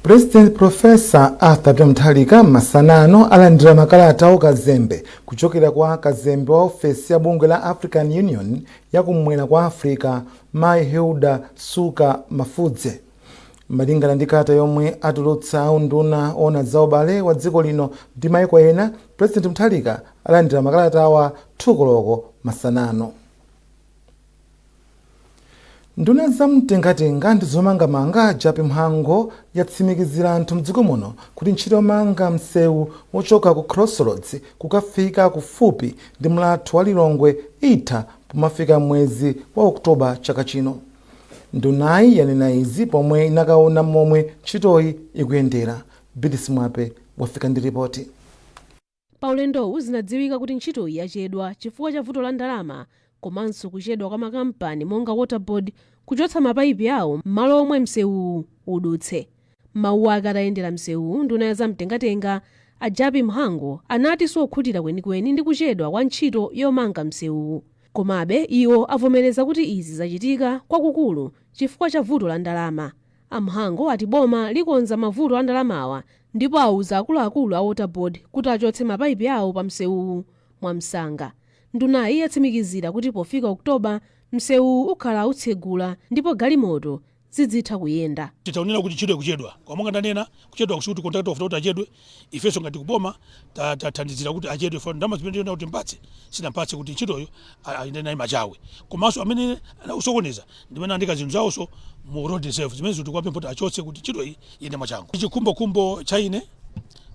President Professor Arthur Peter Mutharika masanano alandira makalata aukazembe kuchokera kwa kazembe wa ofesi ya bungwe la African Union yakumwera kwa Africa, Mayi Hilda Suka Mafudze. Malingana ndi kalata yomwe atulutsa unduna ona za ubale wa dziko lino ndi maiko ena, President Mutharika alandira makalata awa 2 koloko masanano. Nduna zamtengatenga ndi zomangamanga, Jappie Mhango, yatsimikizira anthu mdziko muno kuti ntchito yomanga msewu wochoka ku Crossroads kukafika kufupi ndi mlatho wa Lilongwe itha pomafika mwezi wa Oktoba chaka chino. Ndunayi yanena izi pomwe inakaona momwe ntchitoyi ikuyendera. Bidis Mwape wafika ndi ripoti. Pa ulendowu zinadziwika kuti ntchitoyi yachedwa chifukwa cha vuto la ndalama komanso kuchedwa kwa makampani monga Waterboard kuchotsa mapayipi awo m'malo omwe msewuwu udutse. Mawu ake atayendera msewuwu, nduna ya zamtengatenga a Jappie Mhango anati sokhutira kwenikweni ndi kuchedwa kwa ntchito yomanga msewuwu. Komabe iwo avomereza kuti izi zachitika kwakukulu chifukwa cha vuto la ndalama. A Mhango ati boma likonza mavuto a ndalamawa ndipo auza akuluakulu a Waterboard kuti achotse mapayipi awo pa msewuwu mwamsanga. Ndunayi yatsimikizira kuti pofika Oktoba msewuwu ukhala utsegula ndipo galimoto zidzitha kuyenda. Titaonera kuti ntchito ikuchedwa, koma monga ndanena, kuchedwa kusikuti contractor wafuta kuti achedwe. Ifenso ngati kuboma tathandizira kuti achedwe fa ndalama zimene tiona kuti mpatse sinampatse kuti ntchitoyo ayende naye machawe. Komanso amene anakusokoneza ndimene andika zinthu zawonso mu road reserve, zimene zikuti kwapempha kuti achotse kuti ntchito iyi iyende mwachangu. Chikhumbokhumbo cha ine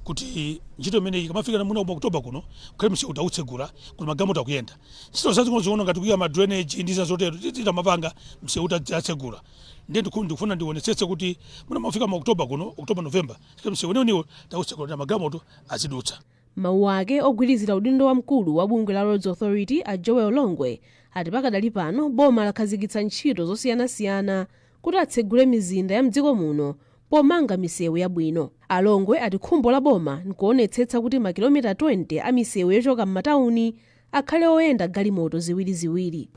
kuti ntchito imeneyi ikamafika muna mu Oktoba kuno kukhale msewu tautsegula kuti magalimoto akuyenda. Ntchito zazing'ono ngati kuyika ma drainage ndi zina zotero titamapanga msewu tatsegula. Ndiye ndikufuna ndionetsetse kuti muna mafika mu Oktoba kuno, Oktoba, November, msewu uniwo tautsegula kuti magalimoto azidutsa. Mawu ake ogwirizira udindo wa mkulu wa bungwe la Roads Authority, a Joel Longwe, ati pakadali pano boma lakhazikitsa ntchito zosiyanasiyana kuti atsegule mizinda ya mdziko muno pomanga misewu yabwino. A Longwe ati khumbo la boma nkuonetsetsa kuti makilomita 20 a misewu yochoka m'matawuni akhale oyenda galimoto ziwiriziwiri.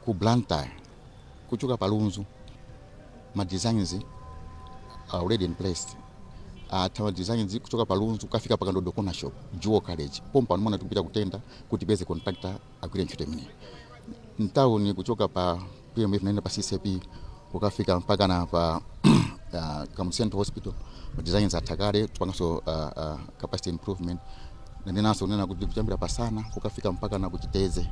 Ku Blantyre kuchoka pa Lunzu, ma designs are already in place. Atha ma designs kuchoka pa Lunzu kukafika pa Kandodo Corner Shop, Jewel College. Pompano mona tikupita ku tender kuti tipeze contractor agwire ntchito imeneyi. Mtawuni kuchoka pa PMF naenda pa CCAP kukafika mpaka na pa Kamuzu Central Hospital, ma designs atha kale, tipanganso capacity improvement. Nanenanso kunena kuti kuyambira pasana kukafika mpaka na kuchiteze,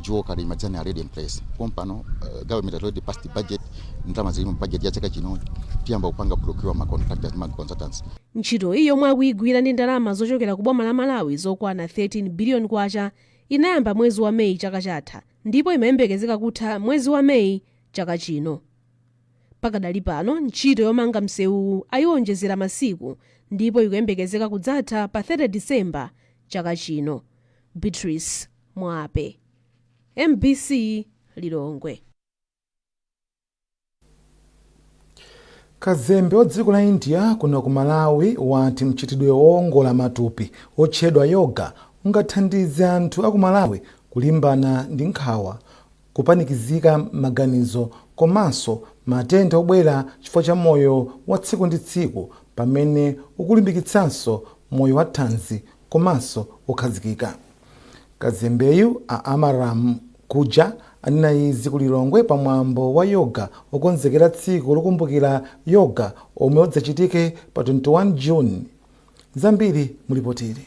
Jewel College, ma design already in place. Pompano government has already passed the budget, ndalama zili mu budget ya chaka chino, tiyamba kupanga procure ma contractors, ma consultants. Ntchitoyi, yomwe akuyigwira ndi ndalama zochokera ku boma la Malawi zokwana 13 biliyoni kwacha, inayamba mwezi wa Meyi chaka chatha ndipo imayembekezeka kutha mwezi wa Meyi chaka chino. Pakadali pano ntchito yomanga msewuwu ayiwonjezera masiku ndipo ikuyembekezeka kudzatha pa 30 Disemba chaka chino. Beatrice Mwape, MBC, Lilongwe. Kazembe wa dziko la India kuno ku Malawi wati mchitidwe wowongola matupi otchedwa yoga ungathandize anthu aku Malawi kulimbana ndi nkhawa, kupanikizika maganizo komanso matenda obwera chifukwa cha moyo wa tsiku ndi tsiku, pamene ukulimbikitsanso moyo wa thanzi komanso wokhazikika. Kazembeyu, a Amarram Gujjar, anena izi ku Lilongwe pamwambo wa yoga okonzekera tsiku lokumbukira yoga omwe udzachitike pa 21 June. Zambiri mulipotiri.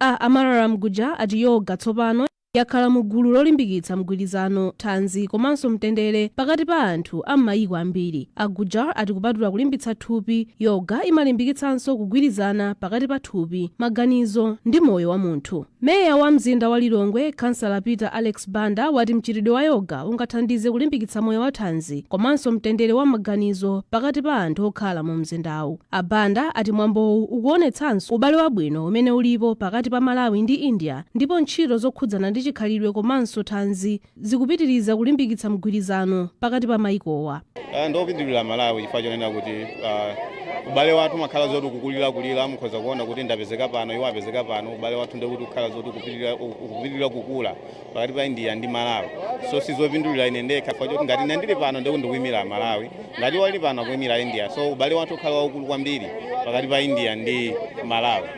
A Amararam Gujjar ati yoga tsopano yakhala mu gulu lolimbikitsa mgwirizano, thanzi komanso mtendere pakati pa anthu a m'mayiko ambiri. A Gujjar ati kupatula kulimbitsa thupi, yoga imalimbikitsanso kugwirizana pakati pa thupi, maganizo ndi moyo wa munthu. Meya wa mzinda wa Lilongwe, Kansala Peter Alex Banda, wati mchitidwe wa yoga ungathandize kulimbikitsa moyo wa thanzi komanso mtendere wa maganizo pakati pa anthu okhala mu mzindawu. A Banda ati mwambowu ukuonetsanso ubale wabwino umene ulipo pakati pa Malawi ndi India, ndipo ntchito zokhudzana ndi chikhalidwe komanso thanzi zikupitiriza kulimbikitsa mgwirizano pakati pa mayikowa. Ndopindulira Malawi chifukwa chonena kuti Ubale wathu umakhala zoti ukukulira kulira. Mukhoza kuona kuti ndapezeka pano, iwo apezeka pano. Ubale wathu ndekuti ukhala zoti ukupitirira kukula pakati pa India ndi Malawi. So sizopindulira ine ndekha, chifukwa choti ngati ine ndili pano, ndekuti ndikuyimira Malawi, ngati iwo ali pano, akuyimira India. So ubale wathu ukhala waukulu kwambiri pakati pa India ndi Malawi.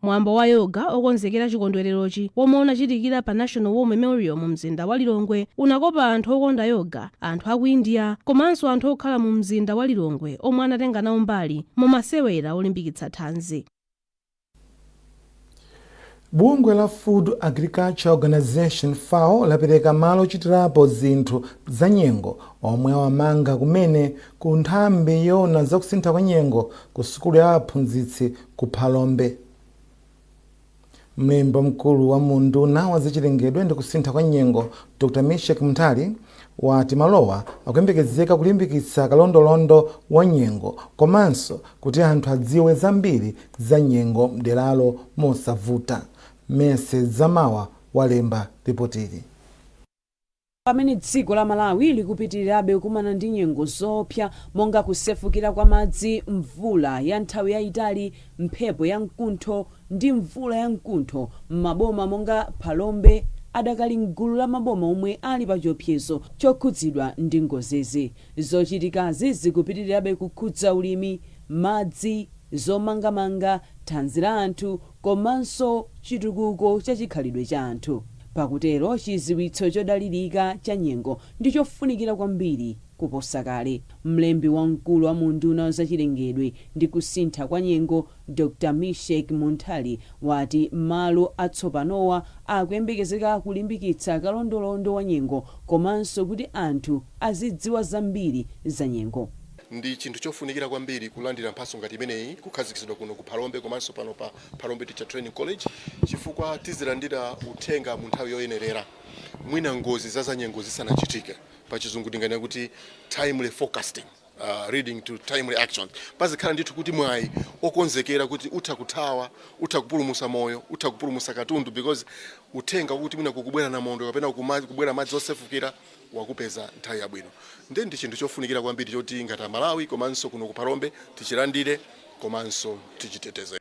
Mwambo wa yoga okonzekera chikondwererochi, womwe unachitikira pa National War Memorial mu mzinda wa Lilongwe, unakopa anthu okonda yoga, anthu aku India komanso anthu okhala mu mzinda wa Lilongwe omwe anatenga nawo mbali mu masewera olimbikitsa thanzi. Bungwe la Food Agriculture Organization, FAO, lapereka malo ochitirapo zinthu za nyengo omwe awamanga kumene ku nthambi yona zakusintha kwa nyengo ku sukulu ya aphunzitsi ku Phalombe. Mlembi mkulu wa munduna wa zachilengedwe ndi kusintha kwa nyengo, Dr Mishek Mtali, wati malowa akuyembekezeka kulimbikitsa kalondolondo wa nyengo komanso kuti anthu adziwe zambiri za nyengo mderalo mosavuta. Mese Zamawa walemba ripotili. Pamene dziko la Malawi likupitirirabe kukumana ndi nyengo zoopsa monga kusefukira kwa madzi, mvula ya nthawi yayitali, mphepo ya mkuntho ndi mvula ya mkuntho, m'maboma monga Phalombe adakali mgulu la maboma omwe ali pa chiopsezo chokhudzidwa ndi ngozizi. Zochitikazi zikupitirirabe kukhudza ulimi, madzi, zomangamanga, thanzi la anthu komanso chitukuko cha chikhalidwe cha anthu. Pakutero, chidziwitso chodalirika cha nyengo ndi chofunikira kwambiri kuposa kale. Mlembi wamkulu wa munduna zachilengedwe ndi kusintha kwa nyengo, Dr Mishek Munthali, wati malo atsopanowa akuyembekezeka kulimbikitsa kalondolondo wa nyengo komanso kuti anthu azidziwa zambiri za nyengo. Ndi chinthu chofunikira kwambiri kulandira mphatso ngati imeneyi kukhazikitsidwa kuno ku Phalombe komanso pano pa Phalombe Teacher Training College, chifukwa tizilandira uthenga mu nthawi yoyenerera, mwina ngozi za zanyengo zisanachitike. Pa Chizungu tinganena kuti timely forecasting leading to timely actions. Pazikhala ndithu kuti mwayi okonzekera kuti utha kuthawa, utha kupulumutsa moyo, utha kupulumutsa katundu, because uthenga wakuti mwina kukubwera namondwe kapena kubwera madzi osefukira wakupeza nthawi yabwino. Ndiye ndi chinthu chofunikira kwambiri choti ngati Amalawi komanso kuno ku Phalombe tichilandire komanso tichiteteze.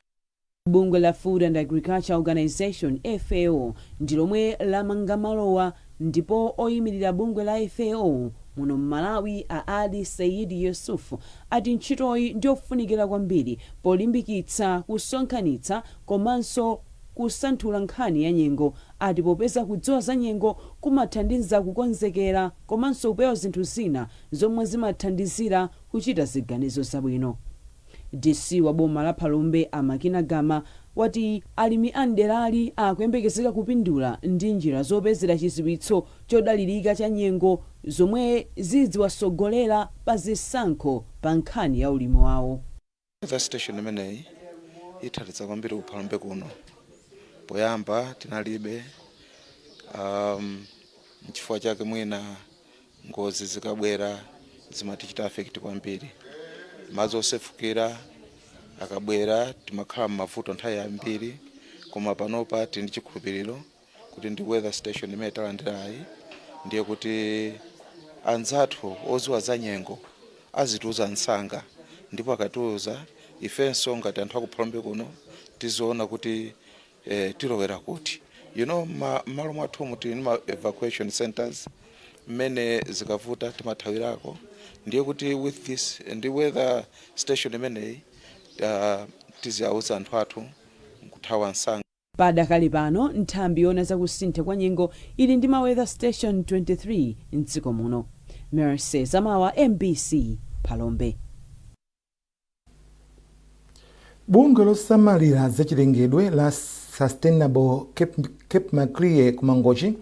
Bungwe la Food and Agriculture Organization, FAO, ndi lomwe lamanga malowa, ndipo oyimirira bungwe la FAO muno mMalawi, a Ali Said Yusuf, ati ntchitoyi ndiyofunikira kwambiri polimbikitsa kusonkhanitsa komanso kusanthula nkhani ya nyengo. Ati popeza kudziwa za nyengo kumathandiza kukonzekera komanso kupewa zinthu zina zomwe zimathandizira kuchita ziganizo zabwino. DC wa boma la Phalombe, Amakina Gama, wati alimi a mderali akuyembekezeka kupindula ndi njira zopezera chidziwitso chodalirika cha nyengo zomwe ziziwasogolera pa zisankho pa nkhani ya ulimi wawo. Weather station imeneyi ithandiza kwambiri ku Phalombe kuno. Poyamba tinalibe, nchifukwa chake mwina ngozi zikabwera zimatichita affect kwambiri. Madzi osefukira akabwera timakhala m'mavuto nthawi yambiri, koma panopa tili ndi chikhulupiriro kuti ndi weather station imene talandirayi, ndiye kuti anzathu odziwa za nyengo azitiuza msanga, ndipo akatiuza, ifenso ngati anthu akuphalombe kuno tiziona kuti tilowera kuti m'malo mwathumu tili ndi ma evacuation centers mmene zikavuta timathawirako. Ndiye kuti with this ndi weather station imeneyi, tiziyauza anthu athu nkuthawa msanga. Padakali pano, nthambi yoona zakusintha kwa nyengo ili ndi ma weather station 23 mdziko muno. Mercy Zamawa, MBC, Phalombe. Bungwe losamalira zachilengedwe la Sustainable Cape Maclear kuMangochi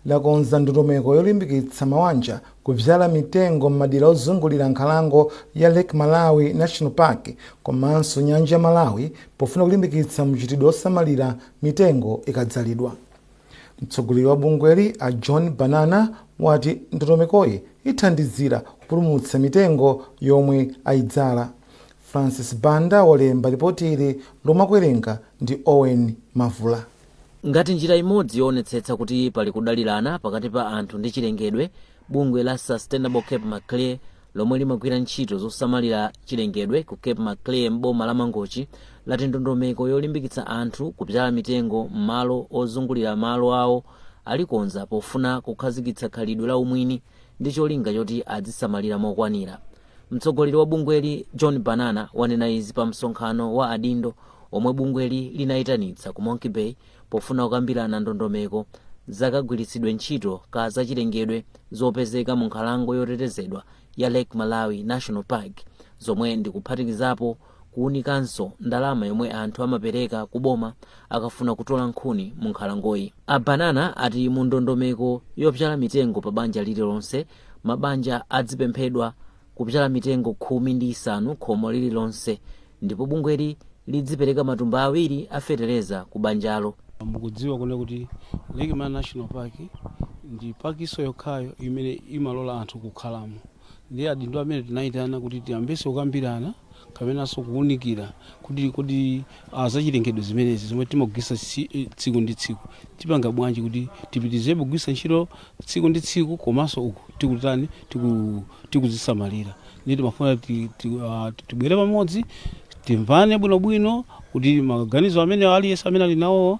lakonza ndondomeko yolimbikitsa mawanja kubyala mitengo m'madera ozungulira nkhalango ya Lake Malawi National Park komanso nyanja ya Malawi, pofuna kulimbikitsa mchitidwe osamalira mitengo ikadzalidwa. Mtsogoleri wa bungweli, a John Banana, wati ndondomekoyi ithandizira kupulumutsa mitengo yomwe ayidzala. Francis Banda walemba ripoti ili lomwe akuwerenga ndi Owen Mavula. Ngati njira imodzi yoonetsetsa kuti pali kudalirana pakati pa anthu ndi chilengedwe, bungwe la Sustainable Cape Maclear Lomwe limagwira ntchito zosamalira chilengedwe ku Cape Maclear m'boma la Mangochi lati ndondomeko yolimbikitsa anthu kubyala mitengo m'malo ozungulira malo awo alikonza pofuna kukhazikitsa khalidwe la umwini ndi cholinga choti azisamalira mokwanira. Mtsogoleri wa bungweli, John Banana, wanena izi pa msonkhano wa adindo omwe bungweli linayitanitsa ku Monkey Bay pofuna kukambirana ndondomeko zakagwiritsidwe ntchito ka zachilengedwe zopezeka mu nkhalango yotetezedwa ya Lake Malawi National Park, zomwe ndikuphatikizapo kuwunikanso ndalama yomwe anthu amapereka kuboma akafuna kutola nkhuni mu nkhalangoyi. A Banana ati mu ndondomeko yopyala mitengo pa banja lililonse, mabanja adzipemphedwa kupyala mitengo 15 khomo lililonse, ndipo bungweli lidzipereka matumba 2 a fetereza ku banjalo. Mukudziwa kuno kuti Lake Malawi National Park ndi pakiso yokhayo imene imalola anthu kukhalamo, ndi adindo amene tinayitana kuti tiyambenso kukambirana kapenanso kuwunikira kuti zachilengedwe zimenezi zomwe timagwiritsa tsiku ndi tsiku tipanga bwanji kuti tipitizebe kugwiritsa ntchito tsiku ndi tsiku, komanso uku tikutani, tikuzisamalira. Ndi timafuna tibwere pamodzi, timvane bwinobwino kuti maganizo amene aliyense amene ali nawo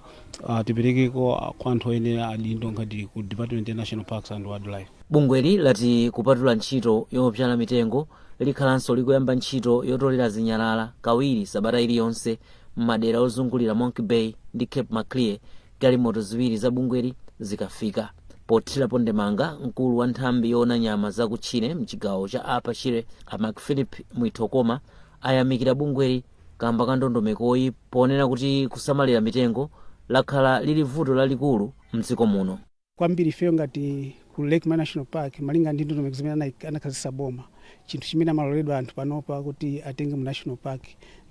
tiperekeko kwa anthu oyenera, adindo ngati ku Department ya National Parks and Wildlife. Bungweli lati kupatula ntchito yopyala mitengo, likhalanso likuyamba ntchito yotolera zinyalala kawiri sabata iliyonse m'madera ozungulira Monkey Bay ndi Cape Maclear, galimoto 2 za bungweli zikafika. Pothirapo ndemanga, mkulu wa nthambi yoona nyama zakutchire mchigawo cha Upper Shire, a Macphilip Mwithokoma, ayamikira bungweli kamba ka ndondomekoyi, ponena kuti kusamalira mitengo lakhala lili vuto lalikulu mdziko muno. Kwambiri ifeyo ngati ku Lake Malawi National Park, malinga ndi ndondomeko zimene anakhazikitsa boma, chinthu chimene amaloledwa anthu panopa kuti atenge mu national park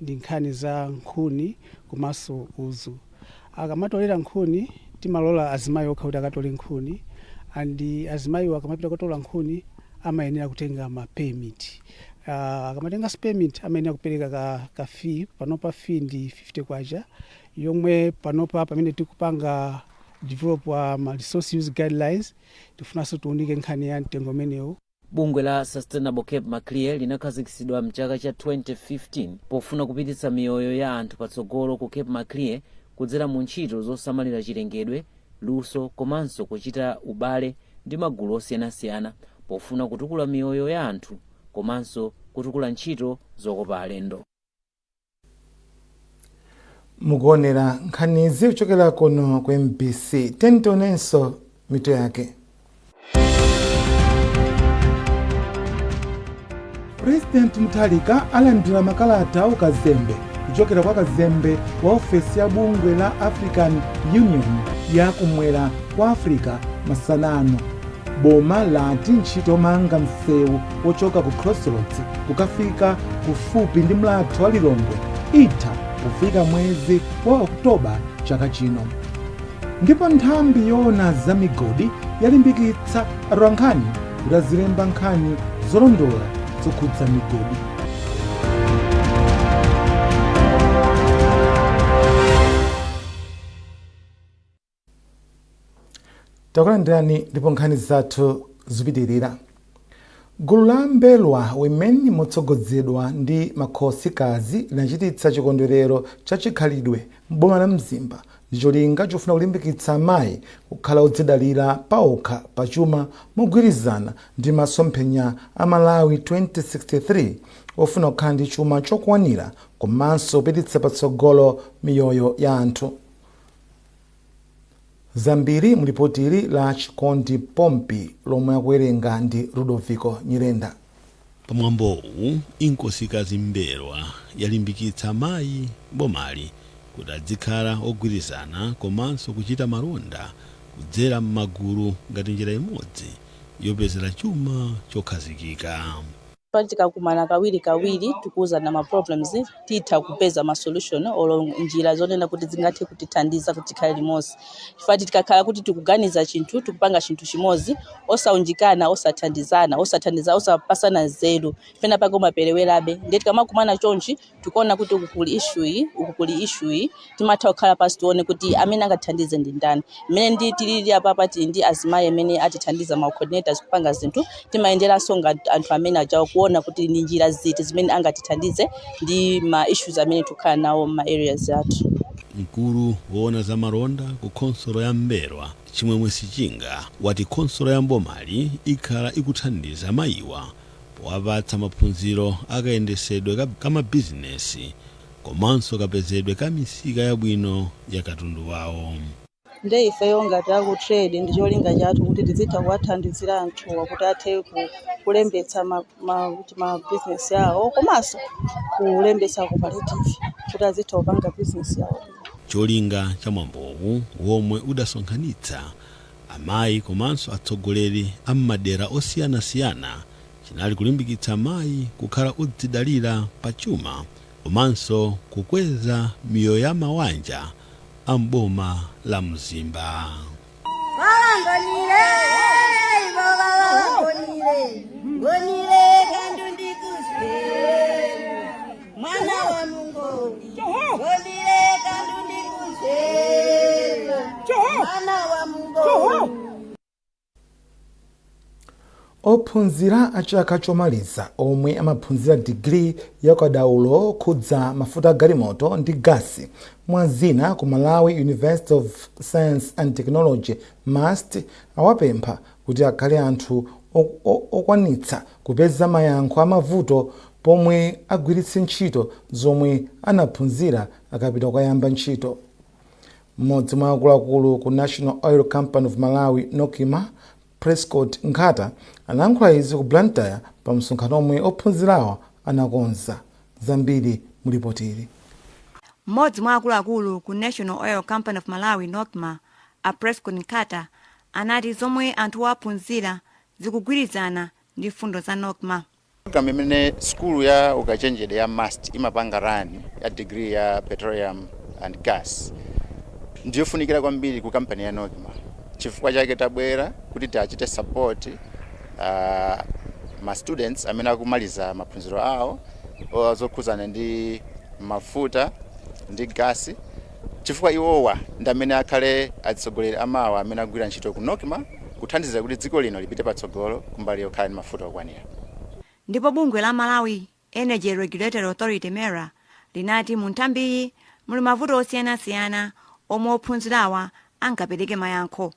ndi nkhani za nkhuni komanso udzu. Akamatolera nkhuni, timalola azimayi okha kuti akatole nkhuni, and azimayiwo akamapita kutola nkhuni amayenera kutenga ma permit. Akamatenga permit amayenera kupereka ka fee. Panopa fee ndi 50 kwacha, yomwe panopa pamene tikupanga develop ma resource use guidelines, tifunanso tiunike nkhani ya mtengo umenewu. Bungwe la Sustainable Cape Maclear linakhazikitsidwa mchaka cha 2015 pofuna kupititsa miyoyo ya anthu patsogolo ku Cape Maclear kudzera mu ntchito zosamalira chilengedwe, luso komanso kuchita ubale ndi magulu osiyanasiyana pofuna kutukula miyoyo ya anthu komanso kutukula ntchito zokopa alendo. Mukuonera nkhanizi kuchokera kuno ku MBC. Tentionenso mitu yake. President Mutharika alandira makalata aukazembe kuchokera kwa kazembe wa ofesi ya bungwe la African Union ya kumwera kwa Africa masana ano. Boma lati ntchito yomanga msewu wochoka ku Crossroads kukafika kufupi ndi mlatho wa Lilongwe itha kufika mwezi wa Oktoba chaka chino. Ndipo nthambi yoona za migodi yalimbikitsa atolankhani kuti azilemba nkhani zolondola zokhudza migodi. Takulandirani ndipo nkhani zathu zipitirira. Gulu la Mbelwa Women motsogozedwa ndi Makhosikazi linachititsa chikondwerero cha chikhalidwe m'boma la Mzimba ndi cholinga chofuna kulimbikitsa amayi kukhala odzidalira paokha pachuma, mogwirizana ndi masomphenya a Malawi 2063 ofuna kukhala ndi chuma chokwanira komanso kupititsa patsogolo miyoyo ya anthu. Zambiri mulipotili la Chikondi Pompi lomwe akuwerenga ndi Rudoviko Nyirenda. Pamwambowu, Inkosikazi Mbelwa yalimbikitsa amayi bomali kuti adzikhala ogwirizana komanso kuchita malonda kudzera m'magulu ngati njira imodzi yopezera chuma chokhazikika. Pali tikakumana kawiri kawiri, tikuwuzana ma problems, titha kupeza ma solution olo njira zonena kuti zingathe kutithandiza kuti tikhale limodzi, chifukwa tikakhala kuti tikuganiza chinthu, tikupanga chinthu chimodzi, osaunjikana, osathandizana, osathandiza, osapasana nzeru, pena pake umaperewerabe. Ndiye tikamakumana chonchi, tikuona kuti uku kuli issue iyi, uku kuli issue iyi, timatha kukhala pasi tione kuti amene angathandize ndi ndani. Mmene ndi tilili apapa, tili ndi azimayi amene atithandiza, ma coordinators, kupanga zinthu. Timayenderanso ngati anthu amene ajawa kuona kuti ndi njira ziti zimene angatithandize ndi ma issues amene tikukhala nawo ma areas athu. Mkulu woona za malonda ku khonsolo ya M'mbelwa, Chimwemwe Sichinga, wati khonsolo ya mbomali ikhala ikuthandiza amayiwa powapatsa maphunziro akayendesedwe kamabizinesi komanso kapezedwe ka misika yabwino ya katundu wawo. Nde ifeyo ngati aku trade, ndi cholinga chathu kuti tizitha kuwathandizira anthuwa kuti athe kulembetsa ma business yawo komanso kulembetsa cooperative kuti azitha kupanga business yawo. Cholinga cha mwambowu, womwe udasonkhanitsa amayi komanso atsogoleri a m'madera osiyanasiyana, chinali kulimbikitsa amayi kukhala odzidalira pa chuma komanso kukweza miyoyo ya mawanja a mboma la Mzimba. Wawangonile, wawangonile, ngonile kandu ndikuzwe, mwana wa Mungoni. Ngonile kandu ndikuzwe, mwana wa Mungoni. Ophunzira a chaka chomaliza omwe amaphunzira digiri ya ukadaulo okhudza mafuta a galimoto ndi gasi mwa zina ku Malawi University of Science and Technology, MUST, awapempha kuti akhale anthu okwanitsa kupeza mayankho amavuto pomwe agwiritse ntchito zomwe anaphunzira akapita kukayamba ntchito. Mmodzi mwa akuluakulu ku National Oil Company of Malawi, NOCMA, Prescott Nkhata, analankhula izi ku Blantyre pa msonkhano omwe ophunzirawa anakonza. Zambiri mulipotili. Mmodzi mwa akuluakulu ku National Oil Company of Malawi, NOCMA, a Prescott Nkhata, anati zomwe anthu aphunzira zikugwirizana ndi mfundo za NOCMA. Program imene skulu ya ukachenjede ya MUST imapanga run ya degree ya petroleum and gas ndiyofunikira kwambiri ku kampani ya NOCMA. Chifukwa chake tabwera kuti tiachite support ma students amene akumaliza maphunziro awo zokhuzana ndi mafuta ndi gasi, chifukwa iwowa ndi amene akhale atsogoleri amawa amene agwira ntchito ku NOCMA kuthandizira kuti dziko lino lipite patsogolo kumbali yokhala ndi mafuta okwanira. Ndipo bungwe la Malawi Energy Regulatory Authority, MERA, linati mu nthambiyi muli mavuto osiyanasiyana omwe ophunzirawa angapereke mayankho.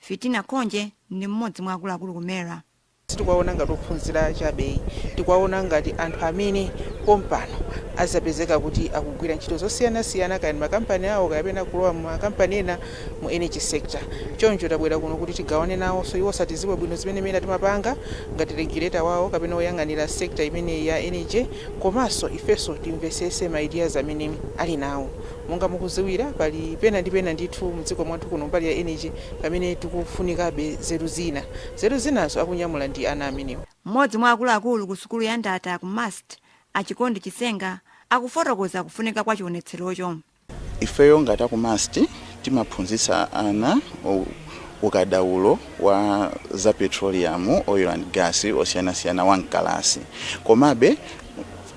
Fitina Khonje ndi mmodzi mwa akuluakulu ku MERA. Sitikuwaona ngati ophunzira chabe, tikuwaona ngati anthu amene pompano azapezeka kuti akugwira ntchito zosiyanasiyana, kaya ndi makampani awo kapena kulowa mu makampani ena mu energy sector. Choncho tabwera kuno kuti tigawane nawo, so iwo satiziwe bwino zimene imene timapanga ngati regulator wawo kapena oyang'anira sector imeneyi ya energy, komanso ifenso timvesese ma ideas amene ali nawo. Monga mukuziwira, pali pena ndi pena ndithu mdziko mwathu kuno mbali ya energy pamene tikufunikabe zeru zina. Zeru zinazo akunyamula ndi ana amenewa. Mmodzi mwa akuluakulu ku sukulu ya Ndata ku MUST, Achikondi Chisenga, akufotokoza kufunika kwa chionetserocho. Ifeyo ngati aku MUST timaphunzitsa ana ukadaulo wa za petroleum, oil and gas osiyanasiyana wa mkalasi. Komabe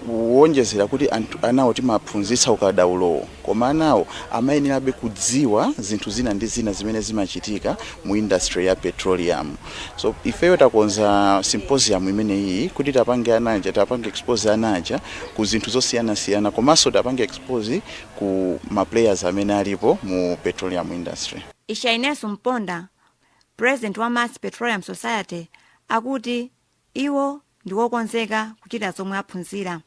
kuwonjezera kuti anthu anawo timaphunzitsa ukadaulowo, koma anawo amayenerabe kudziwa zinthu zina ndi zina zimene zimachitika mu industry ya petroleum. So ifeyo takonza symposium imeneyi kuti tapange anaja, tapange expose anaja ku zinthu zosiyanasiyana, komanso tapange expose ku ma players amene alipo mu petroleum industry. Ishainesu Mponda, president wa MUST Petroleum Society, akuti iwo ndi wokonzeka kuchita zomwe aphunzira.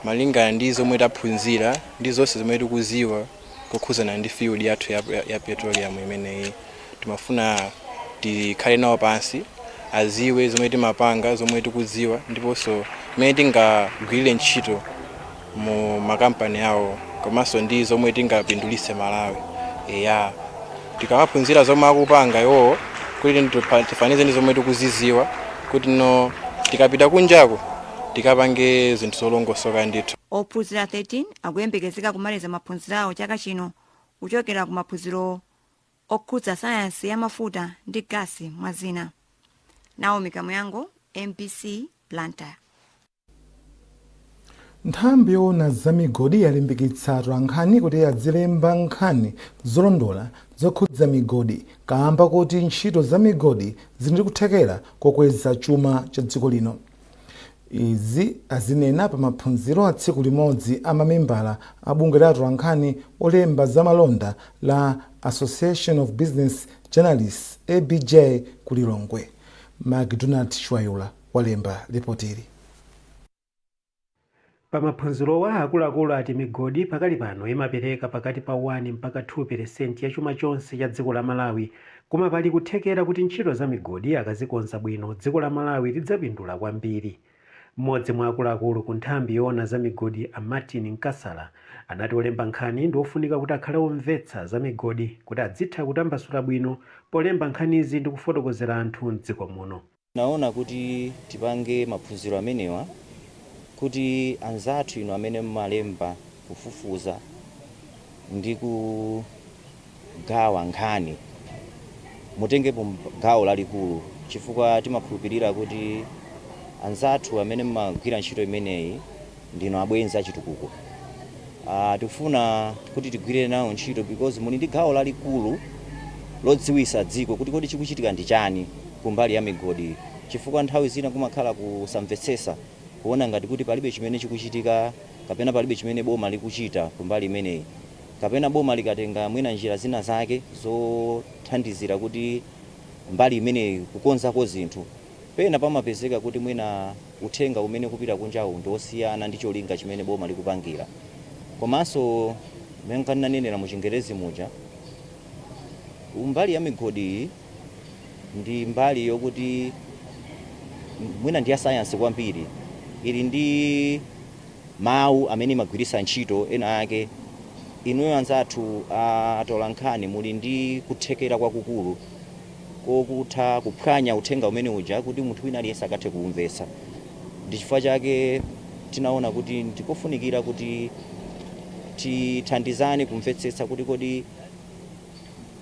Malingana ndi zomwe taphunzira ndi zonse zomwe tikuziwa kukhuzana ndi field yathu ya petroleum imeneyi, timafuna tikhale nawo pansi, aziwe zomwe timapanga, zomwe tikudziwa, ndiponso mmene tingagwirire ntchito mu makampani awo, komanso ndi zomwe tingapindulitse Malawi. Eya, tikamaphunzira zomwe akupanga iwowo kuti tifanize ndi zomwe tikuziziwa, kuti no tikapita kunjako Tikapange zinthu zolongosoka ndithu. Ophunzira 13 akuyembekezeka kumaliza maphunziro awo chaka chino kuchokera ku maphunziro okhudza sayansi ya mafuta ndi gasi mwa zina. Naomi Kamuyango, MBC, Blantyre. Nthambi yoona za migodi yalimbikitsa atolankhani kuti azilemba nkhani zolondola zokhudza migodi kamba kuti ntchito za migodi zili ndi kuthekera kokweza chuma cha dziko lino. Izi azinena pa maphunziro a tsiku limodzi a mamembala a bungwe la atolankhani olemba zamalonda la Association of Business Journalists, ABJ, ku Lilongwe. Macdonald Chiwayula walemba ripotili. Pamaphunzirowa, akuluakulu ati migodi pakali pano imapereka pakati pa 1 mpaka 2% ya chuma chonse cha dziko la Malawi, koma pali kuthekera kuti ntchito za migodi akazikonza bwino, dziko la Malawi lidzapindula kwambiri. Mmodzi mwa akuluakulu ku nthambi yoona za migodi, a Martin Nkasala, anati olemba nkhani ndi ofunika kuti akhale omvetsa za migodi kuti adzitha kutambasula bwino polemba nkhanizi ndi kufotokozera anthu mdziko muno. Naona kuti tipange maphunziro amenewa kuti anzathu inu amene mmalemba, kufufuza ndi kugawa nkhani mutengepo gawo lalikulu, chifukwa timakhulupirira kuti anzathu amene mmagwira ntchito imeneyi ndinu abwenzi achitukuko. Tikufuna kuti tigwire nawo ntchito because muli ndi gawo lalikulu lodziwisa dziko kuti kodi chikuchitika ndi chani kumbali ya migodi, chifukwa nthawi zina kumakhala kusamvetsesa, kuona ngati kuti palibe chimene chikuchitika kapena palibe chimene boma likuchita kumbali imeneyi, kapena boma likatenga mwina njira zina zake zothandizira kuti mbali imeneyi kukonzako zinthu, pena pamapezeka kuti mwina uthenga umene kupita kunjawu ndi osiyana ndi cholinga chimene boma likupangira. Komanso monga ndinanenera mu Chingerezi muja, mbali ya migodi ndi mbali yokuti mwina ndi ya sayansi kwambiri, ili ndi mawu amene imagwiritsa ntchito ena ake. Inuyo anzathu atola nkhani muli ndi kuthekera kwakukulu kokutha kuphwanya uthenga umene uja kuti munthu wina aliyense akathe kuumvetsa. Ndi chifukwa chake tinaona kuti ndikofunikira kuti tithandizane kumvetsetsa kuti kodi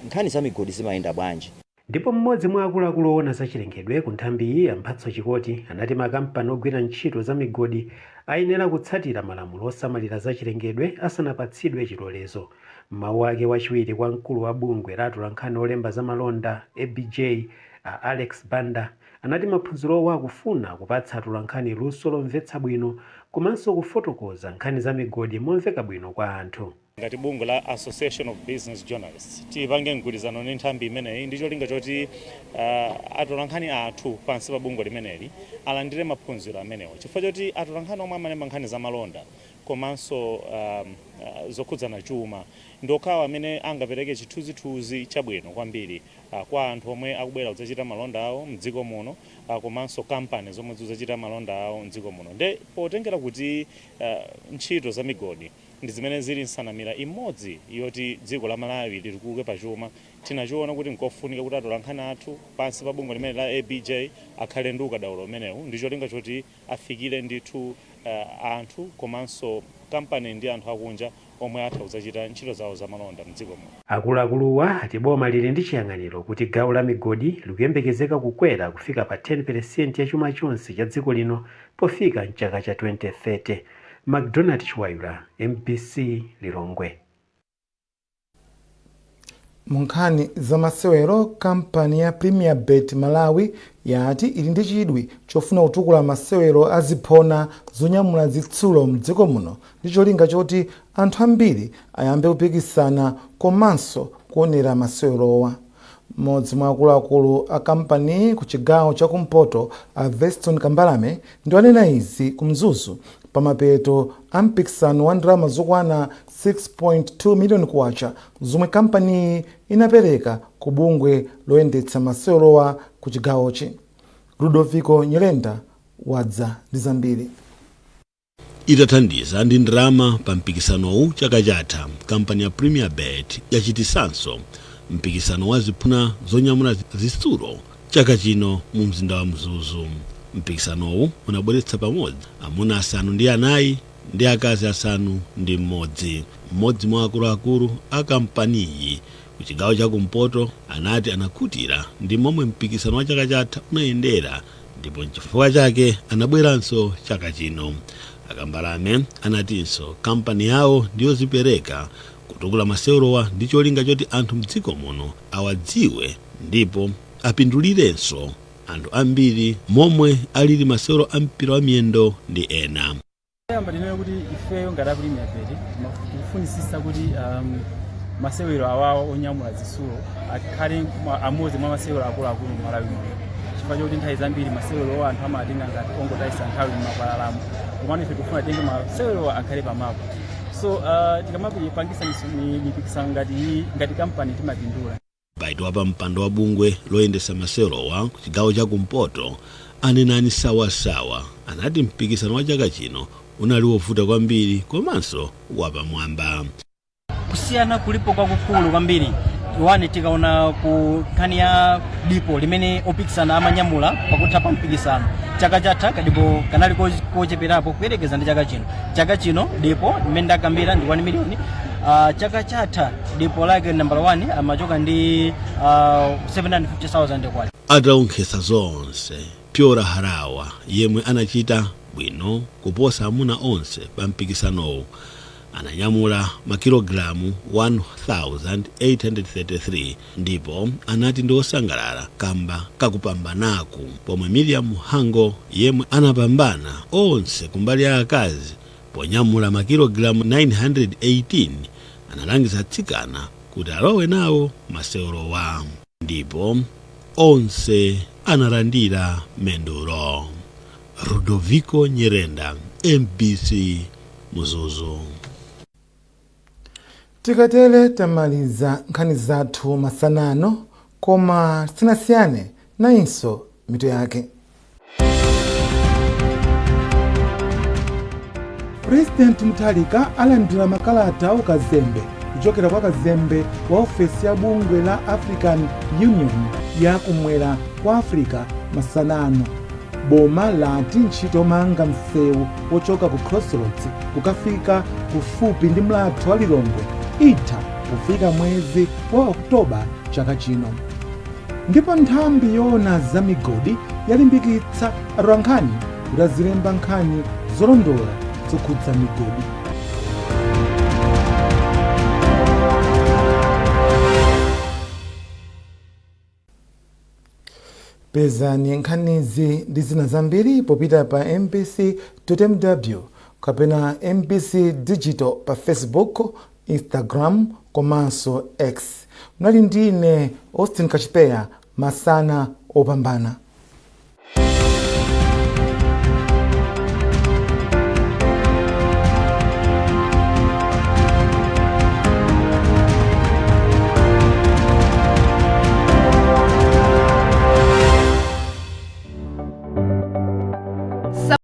nkhani za migodi zimayenda bwanji. Ndipo mmodzi mwa akuluakulu oona za chilengedwe ku nthambiyi, a Mphatso Chikoti, anati makampani ogwira ntchito za migodi ayenera kutsatira malamulo osamalira za chilengedwe asanapatsidwe chilolezo. M'mawu ake, wachiwiri kwa mkulu wa bungwe la atolankhani olemba za malonda, ABJ, a Alex Banda, anati maphunzirowo akufuna kupatsa atolankhani luso lomvetsa bwino komanso kufotokoza nkhani za migodi momveka bwino kwa anthu. Ngati bungwe la Association of Business Journalists, tipange mgwirizano ndi nthambi imeneyi ndi cholinga choti atolankhani athu pansi pa bungwe limeneli alandire maphunziro amenewa, chifukwa choti atolankhani omwe amalemba nkhani za malonda komanso zokhudzana chuma ndi okhawo amene angapereke chithunzithunzi chabwino kwambiri kwa anthu omwe akubwera kudzachita malonda awo mdziko muno komanso kampani zomwe zikudzachita malonda awo mdziko muno. Nde potengera kuti ntchito za migodi ndi zimene zili nsanamira imodzi yoti dziko la Malawi litukuke pachuma, tinachiona kuti nkofunika kuti atolankhani athu pansi pa bungwe limene la ABJ akhale ndi ukadaulo umenewu ndi cholinga choti afikire ndithu anthu komanso kampani ndi anthu akunja omwe atha kudzachita ntchito zawo zamalonda mdziko muno. Akuluakuluwa ati boma lili ndi chiyang'aniro kuti gawo la migodi likuyembekezeka kukwera kufika pa 10% ya chuma chonse cha dziko lino pofika mchaka cha 2030. Macdonald Chiwayula, MBC, Lilongwe. Mu nkhani za masewero, kampani ya Premier Bet Malawi yati ili ndi chidwi chofuna kutukula masewero a ziphona zonyamula zitsulo mdziko muno ndi cholinga choti anthu ambiri ayambe kupikisana komanso kuonera masewerowa. Mmodzi mwa akuluakulu a kampaniyi ku chigawo chakumpoto, a Veston Kambalame, ndi anena izi ku Mzuzu pamapeto a mpikisano wa ndalama zokwana 6.2 miliyoni kwacha zomwe kampaniyi inapereka ku bungwe loyendetsa masewerowa ku chigawochi. Ludovico Nyirenda wadza ndi zambiri. Itathandiza ndi ndalama pa mpikisanowu chaka chatha, kampani ya Premier Bet yachitisanso mpikisano wa ziphona zonyamula zitsulo chaka chino mu mzinda wa Mzuzu. Mpikisanowu unabweretsa pamodzi amuna 4 ndi akazi 6. Mmodzi mwa akuluakulu a kampaniyi ku chigawo chakumpoto anati anakhutira ndi momwe mpikisano wa chaka chatha unayendera, ndipo nchifukwa chake anabweranso chaka chino. Akambalame anatinso kampani yawo ndiyozipereka kutukula masewerowa ndi cholinga choti anthu mdziko muno awadziwe ndipo apindulirenso anthu ambiri momwe alili masewero a mpira wa miyendo ndi ena. Yamba tinene kuti ifeyo ngati a Premier Bet tikufunisisa kuti masewero awawo onyamula zitsulo akhale amodzi mwa masewero akuluakulu m'Malawi muno, chifukwa chokuti nthawi zambiri masewero anthu amatenga ngati ongotayisa nthawi m'makwalalamu, komano ife tikufuna tenge masewerowa akhale pamapo. So tikamapangisa mipikisano ngati iyi, ngati kampani timapindula. Baiti wa pampando wa bungwe loyendesa masewerowa ku chigawo chakumpoto, Anenani Sawasawa, anati mpikisano wa chaka chino unali wovuta kwambiri komanso wapamwamba. Kusiyana kulipo kwakukulu kwambiri. One, tikaona ku nkhani ya dipo limene opikisana amanyamula pakutha pa mpikisano, chaka chatha kadipo kanali kocheperapo kuyerekeza ndi chaka chino. Chaka chino dipo limene ndakambira ndi 1 million. Chaka chatha dipo lake number 1 amachoka ndi 750,000 kwacha. Ataonkhesa zonse, Pyora Harawa, yemwe anachita bwino kuposa amuna onse pa mpikisanowu, ananyamula makilogalamu 1833 ndipo anati ndi osangalala kamba kakupambanaku, pomwe Miriam Muhango, yemwe anapambana onse kumbali ya akazi ponyamula makilogalamu 918, analangiza atsikana kuti alowe nawo masewerowa ndipo onse analandira mendulo. Rudoviko Nyirenda, MBC, Mzuzu. Tikatele tamaliza nkhani zathu masanano, koma tisanasiyane, nayinso mitu yake. President Mutharika alandira makalata a ukazembe kuchokera kwa kazembe wa ofesi ya bungwe la African Union ya kumwera kwa Africa masanano. Boma lati ntchito yomanga msewu wochoka ku Crossroads kukafika kufupi ndi mlatho wa Lilongwe itha kufika mwezi wa Oktoba chaka chino. Ndipo nthambi yoona za migodi yalimbikitsa atolankhani kuti azilemba nkhani zolondola zokhudza migodi. Pezani nkhanizi ndi zina zambiri popita pa mbc.mw kapena MBC Digital pa Facebook, Instagram komanso X. Munali ndine Austin Kachipeya. Masana opambana.